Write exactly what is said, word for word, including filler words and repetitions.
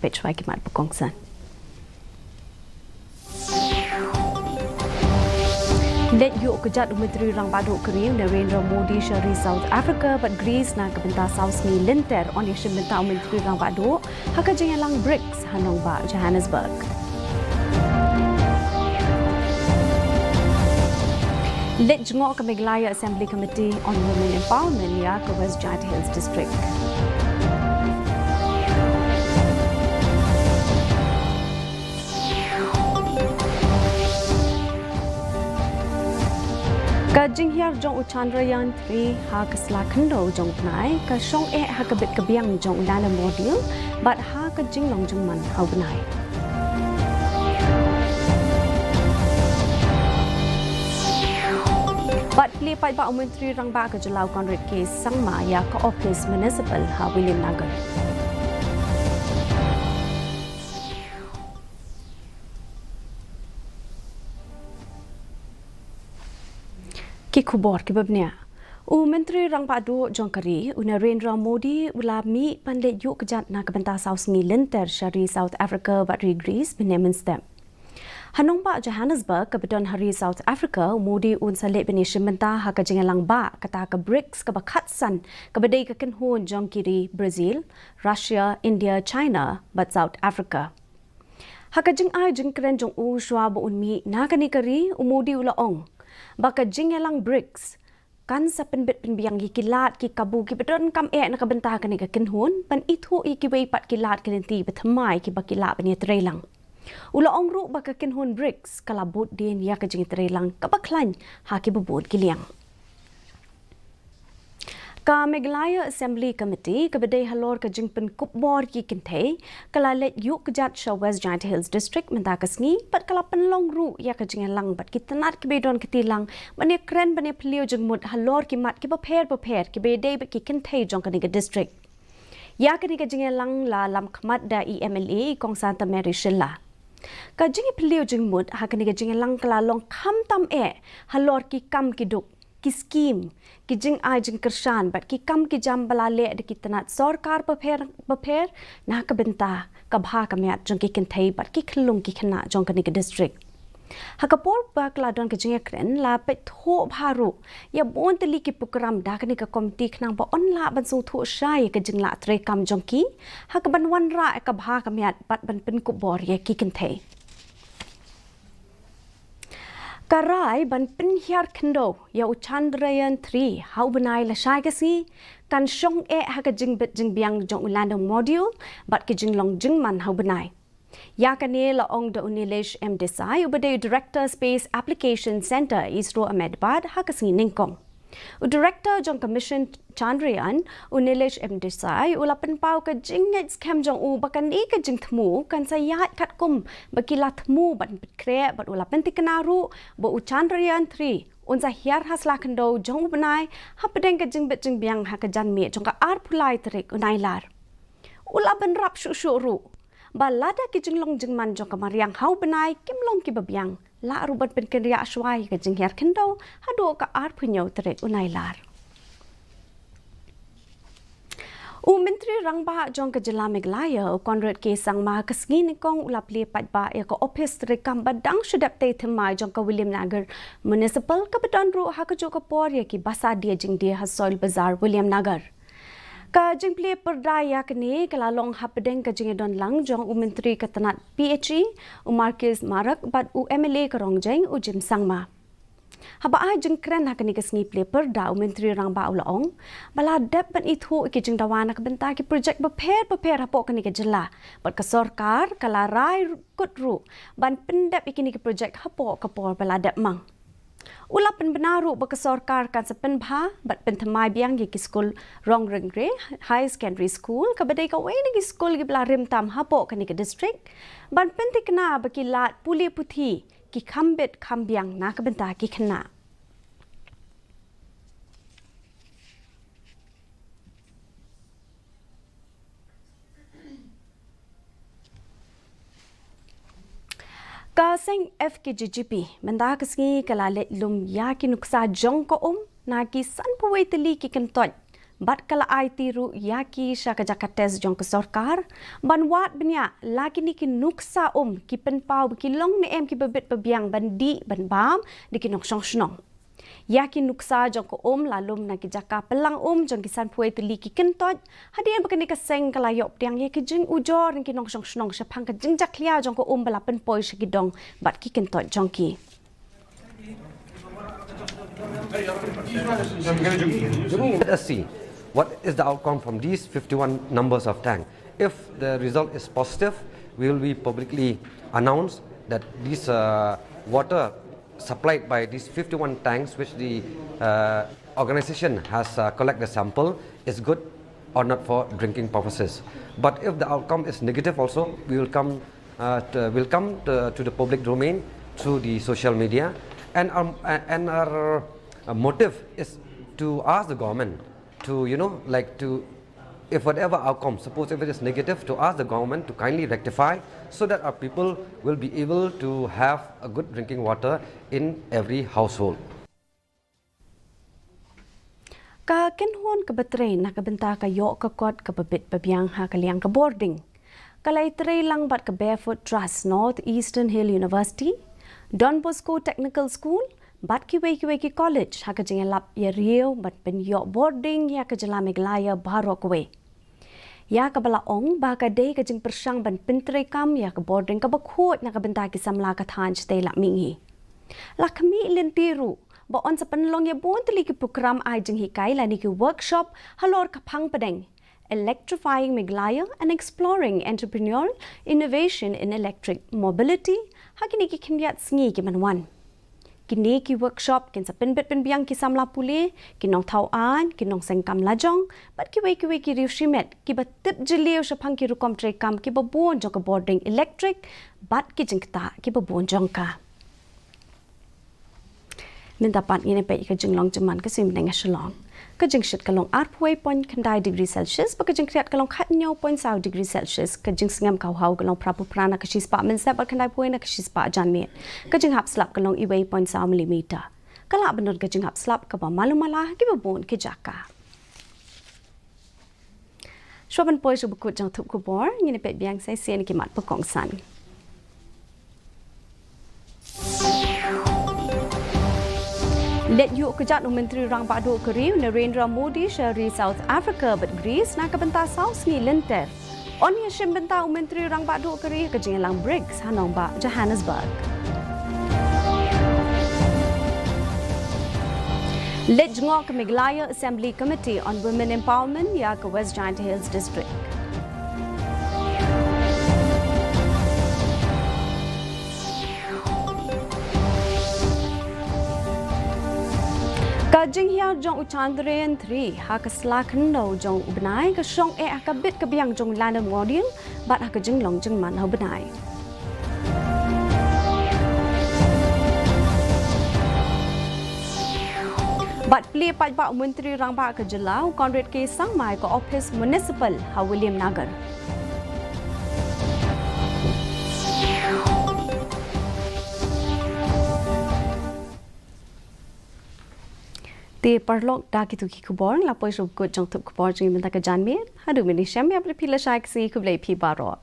Peit shwa ki mat ba kongsan. Leit ïuh kjat u Myntri Rangbah Duh ka ri u Narendra Modi sha ri South Africa bad Greece na ka bynta saw sngi lynter, ong ïa shim bynta u Myntri Rangbah Duh ha ka jingïalang brics ha nongbah Johannesburg. Leit jngoh ka Meghalaya Assembly Committee on Women Empowerment ïa ka West Jaiñtia Hills District. Ka jinghiar jong u Chandrayaan three ha ka sla khyndew jong u bnai ka shong eh ha ka bit ka biang jong u Lander Module bad ha ka jinglong jingman ha u bnai. Bad plie paidbah u Myntri Rangbah ka jylla u Conrad K Sangma ïa ka ophis municipal ha Williamnagar. Ki khubor kiba bniah. U Myntri Rangbah Duh jong ka ri u Narendra Modi u la mih ban leit ïuh kjat na ka bynta saw sngi lynter sha ri South Africa bad ri Greece mynne mynstep. Ha nongbah Johannesburg kaba don ha ri South Africa, u Modi un sa leit ban ïashim bynta ha ka jingïalang bah kata ka brics kaba khatsan, kaba dei ka kynhun jong ki ri Brazil, Russia, India, China bad South Africa. Ha ka jingai jingkren jong u shwa ba un mih na kane ka ri, u Modi u la ong ba ka jingïalang brics kan sa pynbit pynbiang ïa ki lad ki kabu kiba donkam eh na ka bynta kane ka kynhun ban ithuh ïa kiwei pat ki lad ki lynti ba thymmai kiba ki lah ban ïatreilang. U la ong ruh ba ka kynhun brics ka la bud dien ïa ka jingïatreilang kaba khlaiñ ha kiba bun ki liang. Ka Meghalaya Assembly Committee kaba dei halor ka jingpynkupbor ki kynthei ka la leit ïuh kjat sha West Jaiñtia Hills District mynta ka sngi bad ka la pynlong ruh ïa ka jingïalang bad ki tnat kiba don kti lang ban ïakren ban ïaphylliew jingmut halor ki mat kiba pher bapher kiba ïadei bad ki kynthei jong kane ka district. Ïa kane ka jingïalang la lam khmat da i M L A i Kong Santa Mary Shylla. Ka jingïaphylliew jingmut ha kane ka jingïalang ka la long khamtam eh halor ki kam ki duk, ki skim, ki jingai jingkyrshan bad ki kam ki jam ba la leh da ki tnat sorkar bapher bapher na ka bynta ka bha ka miat jong ki kynthei bad ki khyllung ki khynnah jong kane ka district. Ha ka por ba ka la don ka jingïakren la peit thuh bha ruh ïa bun tylli ki program da kane ka komiti khnang ba yn lah ban sngewthuh shai ïa ka jinglah treikam jong ki ha kaban wanrah ïa ka bha ka miat bad ban pynkupbor ïa ki kynthei. Ka rai ban pynhiar khyndew ïa u Chandrayaan three ha u bnai lashai ka sngi kan shong eh ha ka jingbit jingbiang jong u Lander Module bad ka jinglong jingman ha u bnai. Ïa kane la ong da u Nilesh M Desai uba dei u Director Space Application Centre, ISRO, Ahmedabad ha ka sngi nyngkong. U Director jong ka Mission Chandrayaan, u Nilesh M Desai, u la pynpaw ka jingngeit skhem jong u ba kane ka jingthmu kan sa ïaid katkum ba ki la thmu ban pynkhreh bad u la pyntikna ruh ba u Chandrayaan three un sa hiar ha sla khyndew jong u bnai hapdeng ka jingbit jingbiang ha ka janmiet jong ka arphew lai tarik u Nailar. U la bynrap shuh shuh ruh ba lada ki jinglong jingman jong ka mariang ha u bnai kim long kiba biang, lah ruh ban pynkynriah shwa ïa ka jinghiar khyndew haduh ka arphew hynñiew tarik u Nailar. U Myntri Rangbah jong ka jylla Meghalaya u Conrad K Sangma ka sngi nyngkong u la plie paidbah ïa ka ophis treikam ba dang shu dep tei thymmai jong ka Williamnagar Municipal kaba don ruh ha kajuh ka por ïa ki basa die jingdie ha Soil Bazar Williamnagar. Ka jingplie pyrda ïa kane ka la long hapdeng ka jingïadon lang jong u Myntri ka tnat P H E u Marcuise Marak bad u M L A ka Rongjeng u Jim Sangma. Haba ai jingkren ha kane ka sngi plie pyrda u Myntri Rangbah u la ong ba la dep ban ithuh ïa ki jingdawa na ka bynta ki projek bapher bapher hapoh kane ka jylla bad ka sorkar ka la rai kut ruh ban pyndep ïa kine ki projek hapoh ka por ba la dep mang. U la pynbna ruh ba ka sorkar kan sa pynbha bad pynthymmai biang ïa ki skul Rongryngre High Secondary School kaba dei kawei na ki skul kiba la rim tam hapoh kane ka district ban pyntikna ba ki lad pule puthi ki kham bit kham biang na ka bynta ki khynnah. Ka seng F K J G P mynta ka sngi ka la leit lum ïa ki nuksa jong ka um na ki sanphew wei tylli ki kyntoit Bad ka la aiti ruh ïa ki sha ka jaka test jong ka sorkar ban wad bniah la kine ki nuksa um ki pynpaw ba ki long ne em kiba bit ba biang ban dih ban bam da ki nongshong shnong. Ïa ki nuksa jong ka um la lum na ki jaka pynlang um jong ki sanphew tylli ki kyntoit, hadien ba kane ka seng ka la ïoh pdiang ïa ki jingujor na ki nongshong shnong shaphang ka jingjakhlia jong ka um ba la pynpoi sha ki dong bad ki kyntoit jong ki. Let us see what is the outcome from these fifty-one numbers of tank. If the result is positive, we will be publicly announced that this uh, water supplied by these fifty-one tanks, which the uh, organization has uh, collected the sample, is good or not for drinking purposes. But if the outcome is negative, also we will come uh, to, will come to, to the public domain through the social media, and um, and our uh, motive is to ask the government to, you know, like, to, if whatever outcome, suppose if it is negative, to ask the government to kindly rectify, so that our people will be able to have a good drinking water in every household. Ka kynhun kaba trei na ka bynta ka ïoh ka kot kaba bit ba biang ha ka liang ka bording ka la ïatrei lang bad ka Barefoot Trust, North Eastern Hill University, Don Bosco Technical School bad kiwei kiwei ki college ha ka jingïalap ïariew ban pynïoh bording ïa ka jylla Meghalaya baroh kawei. Ïa kaba la ong ba ka dei ka jingpyrshang ban pyntreikam ïa ka bording kaba khuid na ka bynta ki samla ka thaiñ shatei lam mihngi. La khmih lynti ruh ba yn sa pynlong ïa bun tylli ki prokram ai jinghikai lane ki workshop halor ka phang pdeng Electrifying Meghalaya and Exploring Entrepreneurial Innovation in Electric Mobility ha kine ki khyndiat sngi ki ban wan. Kine ki workshop kin sa pynbit pynbiang ki samla pule, ki nongthaw aiñ, ki nongseng kam lajong bad kiwei kiwei ki riew shimet kiba tip jylliew shaphang ki rukom treikam kiba bun jong ka bording elektrik bad ki jingktah kiba bun jong ka. Mynta pat ngin ïa peit ka jinglong jingman ka sngi mynne ha Shillong. Ka jingshit ka long arphew wei point khyndai degree Celsius, bad ka jingkhriat ka long khathynñiew point saw degree Celsius, ka jingsngem ka hawhaw ka long phraphew phra na ka shispah mynsngi bad khyndaiphew wei na ka shispah janmiet. Ka jinghap slap ka long iwei point saw millimeter. Ka lah ban don ka jinghap slap kaba malu mala ha kiba bun ki jaka. Shuwa ban poi sha ba kut jong thup khubor, ngin ïa peit biang sa shisien ki mat ba kongsan. Leit ïuh kjat u Myntri Rangbah Duh ka ri u Narendra Modi sha ri South Africa bad Greece na ka bynta saw sngi lynter. Yn ïa shim bynta u Myntri Rangbah Duh ka ri ha ka jingïalang BRICS ha nongbah Johannesburg. Leit jngoh ka Meghalaya Assembly Committee on Women Empowerment ïa ka West Jaintia Hills District. Ka jinghiar jong u Chandrayaan three ha ka sla khyndew jong u bnai ka shong eh ha ka bit ka biang jong u lander module bad ha ka jinglong jingman ha u bnai. Bad plie paidbah u Myntri Rangbah ka jylla u Conrad K Sangma ïa ka ophis municipal ha Williamnagar. Te paralok, da kito ki khubor la poi sha ba kut jong thup khubor jong ngi mynta ka janmiet. Haduh mynne shem ïa phi lashai ka sngi, khublei phi baroh.